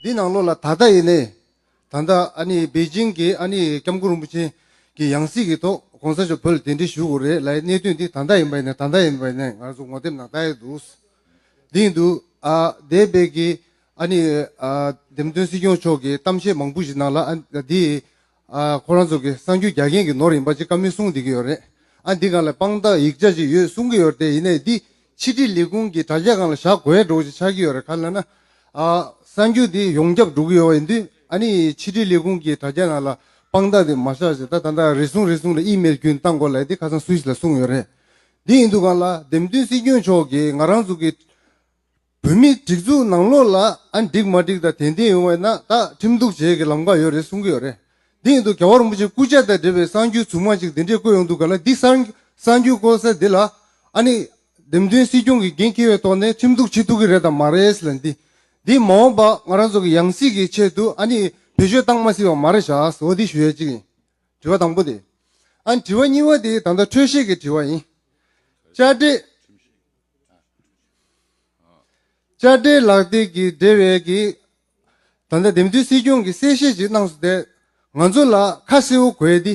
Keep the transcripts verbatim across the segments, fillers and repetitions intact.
འདི་ནང་ལོགས་ལ་ད་ལྟ་ཡིན་ནའི། ད་ལྟ་ཨ་ནི་པེ་ཅིང་གི་ཨ་ནི་སྐྱབས་མགོན་རིན་པོ་ཆེ་གི་ཡང་སྲིད་ཀྱི་ཐོག་གོང་ས་མཆོག་བོད་ལ་གདན་འདྲེན་ཞུ་དགོས་རེད་ལབ་ཡའི་གནད་དོན་འདི་ད་ལྟ་ཡིན་པ་ཡིན་ནའི་ད་ལྟ་ཡིན་པ་ཡིན་ནའི་ང་ཚོ་ངོ་དེབ་ནང་ལྟ་ཡི་འདུག་འདི་ཡིན་དུས་ཨ་འདས་པའི་གི་ཨ་ནི་ཨ་འདེམས་ཐོན་སྲིད་སྐྱོང་མཆོག་གི་གཏམ་བཤད་མང་པོ་ཞིག་ནང་ལ་ཨ་འདི་ཨ་ཁོ་རང་ཚོ་གི་གསར་འགྱུར་རྒྱག་མཁན་གྱི་ནོར་ཡིན་པ་ཅིག་བཀའ་མོལ་གསུངས་བསྡད་ཀྱི་ཡོད་རེད། ཨ་འདི་སྒང་ལ་དཔང་རྟགས་ཡིག་ཆ་ཅིག་ཡོད་གསུང་གི་ཡོད་རེད་དེ་ཡིན་ནའི་འདི་ཕྱི་དྲིལ་ལས་ཁུངས་ཀྱི་དྲ་རྒྱ་སྒང་ལ་བཞག་དགོས་འགྲོ་ཅིག་ཆགས་ཀྱི་ཡོད་རེད། ག་རེ་ལབ་ན་ཨ་གསར་འགྱུར་འདི་ཡོངས་ཁྱབ་འགྲོ་གི་ཡོད་པ་ཡིན་དུས་ཨ་ནི་ཕྱི་དྲིལ་ལས་ཁུངས་ཀྱི་དྲ་རྒྱ་ནང་ལ་དཔང་རྟགས་འདི་མ་བཞག་ཅིག་ད་ད་ལྟ་རེ་ཟུང་རེ་ཟུང་ལ་ཨི་མེལ་བརྒྱུད་བཏང་དགོས་ལབ་འདི་ཁ་སང་སུ་ཞིག་ལ་གསུངས་ཡོད་རེད། འདི་ཡིན་དུས་སྒང་ལ་འདེམས་ཐོན་སྲིད་སྐྱོང་མཆོག་གིས་ང་རང་ཚོ་གི་བོད་མིའི་སྒྲིག་འཛུགས་ནང་ལོགས་ལ་ཨ་འགྲིག་མ་འགྲིག་དང་དེ་འདྲ་ཡོང་བས་ན་ད་ཁྲིམས་གཏུག་བྱེད་ཀྱི་ལམ་ཁ་ཡོད་རེད་གསུང་གི་ཡོད་རེད། འདི་ཡིན་དུས་རྒྱལ་བ་རིན་པོ་ཆེའི་སྐུ་ཕྱྭ་དང་འབྲེལ་བའི་གསར་འགྱུར་མཚུངས་པ་ཅིག་འདི་འདྲས་བཀོད་ཡོང་དུས་ག་ལ་འདི་གསར་གསར་འགྱུར་བཀོད་ས་འདི་ལ་ཨ་ནི་འདེམས་ཐོན་སྲིད་སྐྱོང་གི་འགན་འཁྱེར་བའི་ཐོག་ནས་ཁྲིམས་གཏུག་བྱེད་ཐུབ་ཀྱི་རེད་དམ་མ་རེད་ཟེར་ལ་འདི་འདི་མ་འོངས་པ་ང་རང་ཚོ་གི་ཡང་སྲིད་ཀྱི་ཆེད་དུ་ཨ་ནི་བེད་སྤྱོད་བཏང་མ་སྲིད་པ་མ་རེད་བཞག་ཟེར་བ་འདི་ཞུ་ཡས་གཅིག་ཡིན། དྲི་བ་དང་པོ་དེ། ཨ་ནི་དྲི་བ་གཉིས་པ་དེ་ད་ལྟ་འཕྲོས་བཤད་ཀྱི་དྲི་བ་ཡིན། དཔྱ་ཁྲལ། དཔྱ་ཁྲལ་ལག་དེབ་ཀྱི་འབྲེལ་བའི་གི། ད་ལྟ་འདེམས་ཐོན་སྲིད་སྐྱོང་གིས་གསལ་བཤད་ཅིག་གནང་སོང་སྟེ། ང་ཚོ་ལ་ཁ་གསལ་པོ་དགོས་ཏེ། དཔྱ་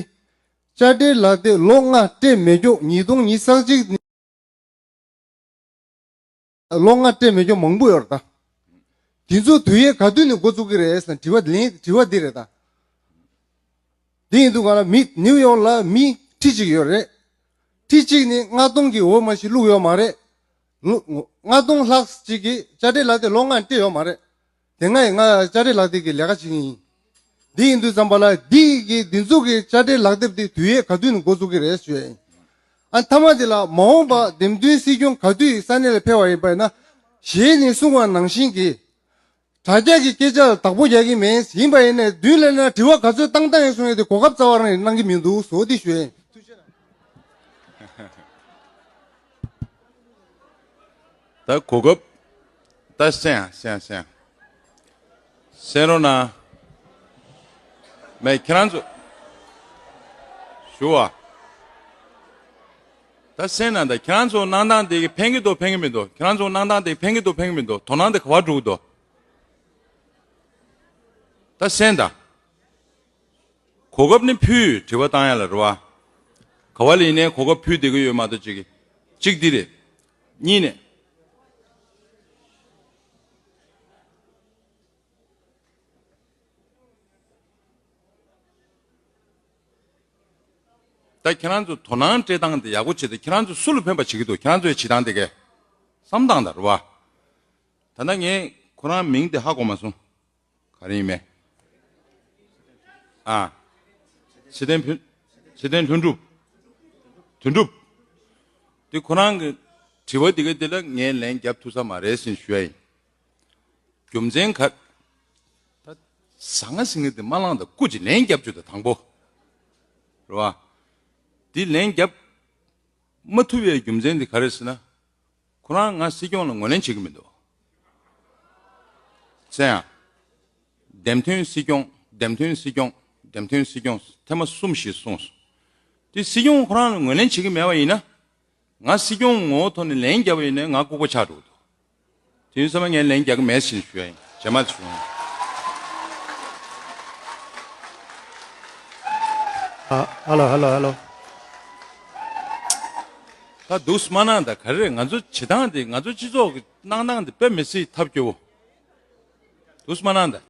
ཁྲལ་ལག་དེབ་ལོ་ལྔ་སྤྲད་མེད་ཀྱོག་ཉིས་སྟོང་ཉི་ཤུ་རྩ་གཅིག་ནས་ལོ་ལྔ་སྤྲད་མེད་ཀྱོག་མང་པོ་ཡོད་རེད་ད། དེ་ཚོ་དུས་ཡུན་ག་དུས་ནས་འགོ་བཙུགས་ཀྱི་རེད་ཟེར་ན་དྲི་བ་ལན་དྲི་བ་འདི་རེད་ད། དེ་ཡིན་དུས་ག་ལ་མི་ནིའུ་ཡོག་ལ་མི་ཁྲི་གཅིག་ཡོད་རེད། ཁྲི་གཅིག་ནི་ལྔ་སྟོང་གི་འོ་མ་ཞིག་བླུགས་ཡོད་མ་རེད། ལོ་ལྔ་སྟོང་ལྷག་ཅིག་གིས་དཔྱ་ཁྲལ་ལག་དེབ་ལོ་ལྔ་སྤྲད་ཡོད་མ་རེད། དེ་སྔ་ཡི་ང་དཔྱ་ཁྲལ་ལག་དེབ་ཀྱི་ལས་ཀ་བྱེད་མཁན་ཡིན། འདི་ཡིན་དུས་ཙམ་པ་ལ་འདི་གི་འདི་ཚོ་གི་དཔྱ་ཁྲལ་ལག་དེབ་དེ་དུས་ཡུན་ག་དུས་ནས་འགོ་བཙུགས་ཀྱི་རེད་ཞུ་ཡ་ཡིན། ཨ་མཐའ་མ་དེ་ལ་མ་འོངས་པ་འདེམས་ཐོན་སྲིད་སྐྱོང་ག་དུས་ས་གནས་ལ་ཕེབས་པ་ཡིན་པ་ཡིན་ན་ཞེས་ནས་གསུངས་པ་ནང་བཞིན་གྱི། དྲ་རྒྱ་གི་སྐད་ཆ་ལ་བདག་པོ་རྒྱག་གི་མེད། ཡིན་པ་ཡིན་ནའི་མདུན་ལ་ན་དྲི་བ་ག་ཚོད་བཏང་བཏང་ཡིན་གསུང་ཡོད་དེ་གོ་སྐབས་རྩ་བ་རང་གནང་གི་མི་འདུག་ཟེར་བ་འདི་ཞུ་ཡིན། ད་གོ་སྐབས། ད་གསན་ཨ་གསན་ཨ་གསན་ཨ། གསན་རོགས་གནང་། མེད་ཁྱེད་རང་ཚོ། ཞུ་བ། ད་གསན་ན་ད་ཁྱེད་རང་ཚོ་གནང་སྟངས་དེ་གི་ཕན་གི་འདུག་ཕན་གི་མི་འདུག་ཁྱེད་རང་ཚོ་གནང་སྟངས་དེ་ཕན་གི་འདུག་ཕན་གི་མི་འདུག་དོ་སྣང་དེ་ག་བར་འགྲོ་གི་འདུག་ད་གསན་དང་། གོ་སྐབས་ནི་ཕུལ་དྲི་བ་བཏང་ཡ་ལ་རེད་བ། ག་བ་ལ་ཡིན་ནའི་གོ་སྐབས་ཕུལ་བསྡད་ཀྱི་ཡོད་མ་གཏོགས་གཅིག་གི་གཅིག་འདི་རེད། གཉིས་ནས། ད་ཁྱེད་རང་ཚོ་དོ་སྣང་སྤྲད་སྟངས་དེ་ཡག་པོ་བྱེད་དུས་ཁྱེད་རང་ཚོ་སུ་ལ་ཕན་པ་བྱེད་ཀྱི་འདུག་ཁྱེད་རང་ཚོའི་བྱེད་སྟངས་དེ་གས་བསམ་སྟངས་དང་རེད་བ། ད་ལྟ་ངས་ཁོ་རང་མིང་དེ་ཧ་གོ་མ་སོང་། ག་རེ་ཡིན་མེད། ཨ། ཚེ་བརྟན་ཕུན། ཚེ་བརྟན་ལྷུན་གྲུབ། དོན་གྲུབ། དེ་ཁོ་རང་གི་དྲི་བ་དེ་ག་དེ་ལ་ངས་ལན་རྒྱབ་ཐུབ་ས་མ་རེད་ཟེར་ཞུ་ཡ་ཡིན། རྒྱུ་མཚན་ག་ད་ཟང་ངེ་ཟིང་ངེ་དེ་མ་བླངས་དང་སྐུ་ཅིག་ལན་རྒྱབ་བཅུག་དང་དང་པོ། རེད་བ། དེ་ལན་རྒྱབ་མ་ཐུབ་པའི་རྒྱུ་མཚན་དེ་ག་རེ་ཟེར་ན། ཁོ་རང་ང་སྲིད་སྐྱོང་ལ་ངོས་ལེན་བྱེད་ཀྱི་མི་འདུག་ཟེར་ཡང་། འདེམས་ཐོན་སྲིད་སྐྱོང་འདེམས་ཐོན་སྲིད་སྐྱོང་འདེམས་ཐོན་སྲིད་སྐྱོང་ཐེངས་མ་གསུམ་ཞིག་གསུངས་སོང་། དེ་སྲིད་སྐྱོང་ཁོ་རང་ལ་ངོས་ལེན་བྱེད་ཀྱི་མེད་པ་ཡིན་ན། ང་སྲིད་སྐྱོང་ངོ་བོ་ཐོག་ནས་ལན་བརྒྱབ་པ་ཡིན་ན་ང་ལྐུགས་པ་ཆགས་འགྲོ་གི་འདུག་དེ་ཡིན་ཙང་ངས་ལན་རྒྱག་གི་མེད་ཟེར་ཞུ་ཡ་ཡིན། རྗེས་མ་ཞུ། ཨ་ཧ་ལོ་ཧ་ལོ་ཧ་ལོ། ད་འདུག་སེ་མ་གནང་ད་ག་རེ་རེད། ང་ཚོ་བྱེད་སྟངས་དེ་ང་ཚོ་སྤྱི་ཚོགས་ཀྱི་གནང་སྟངས་དེ་དཔེ་མི་སྲིད་ཐབས་སྐྱོ་བོ། འདུག་སེ་མ་གནང་ད་